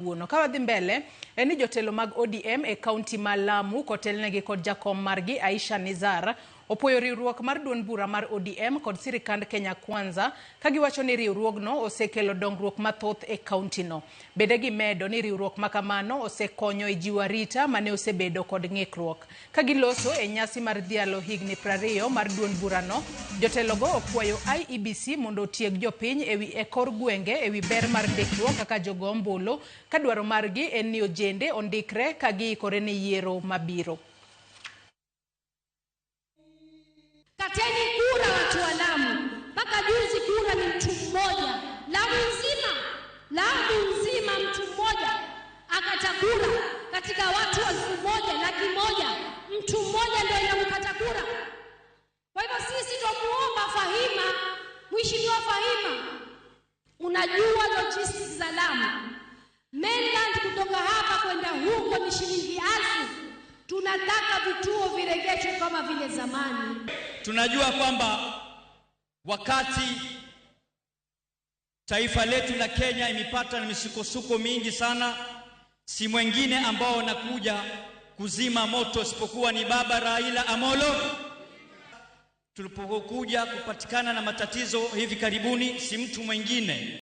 Wuono. Ka wadhi mbele, en ni jotelo mag ODM e kaunti ma Lamu kotelnegi kod jakom margi Aisha Nizar opuoyo riwruok mar duond bura mar ODM kod sirikand Kenya Kwanza ka giwacho ni riwruogno osekelo dongruok mathoth e kauntino. Bende gimedo ni riwruok makamano osekonyo e jiwo arita mane osebedo kod ng'ikruok. Ka giloso e nyasi mar dhialo higni 20 mar duond burano, jotelogo okwayo IEBC mondo otieg jopiny ewi e kor gwenge ewi ber mar ndikruok kaka jogo ombulu ka dwaro margi en ni ojende ondikre ka giikore ne yiero mabiro. Kateni kura watu wa Lamu. Mpaka juzi kura ni mtu mmoja, Lamu nzima, Lamu nzima mtu mmoja akata kura katika watu 1,100,000, mtu mmoja ndio inamkata kura. Kwa hivyo sisi twamuomba Fahima, Mheshimiwa Fahima, unajua logistics za Lamu mainland kutoka hapa kwenda huko ni shilingi 1000. Tunataka vituo viregeshwe kama vile zamani. Tunajua kwamba wakati taifa letu la Kenya imepata na misukosuko mingi sana, si mwingine ambao wanakuja kuzima moto isipokuwa ni Baba Raila Amolo. Tulipokuja kupatikana na matatizo hivi karibuni, si mtu mwingine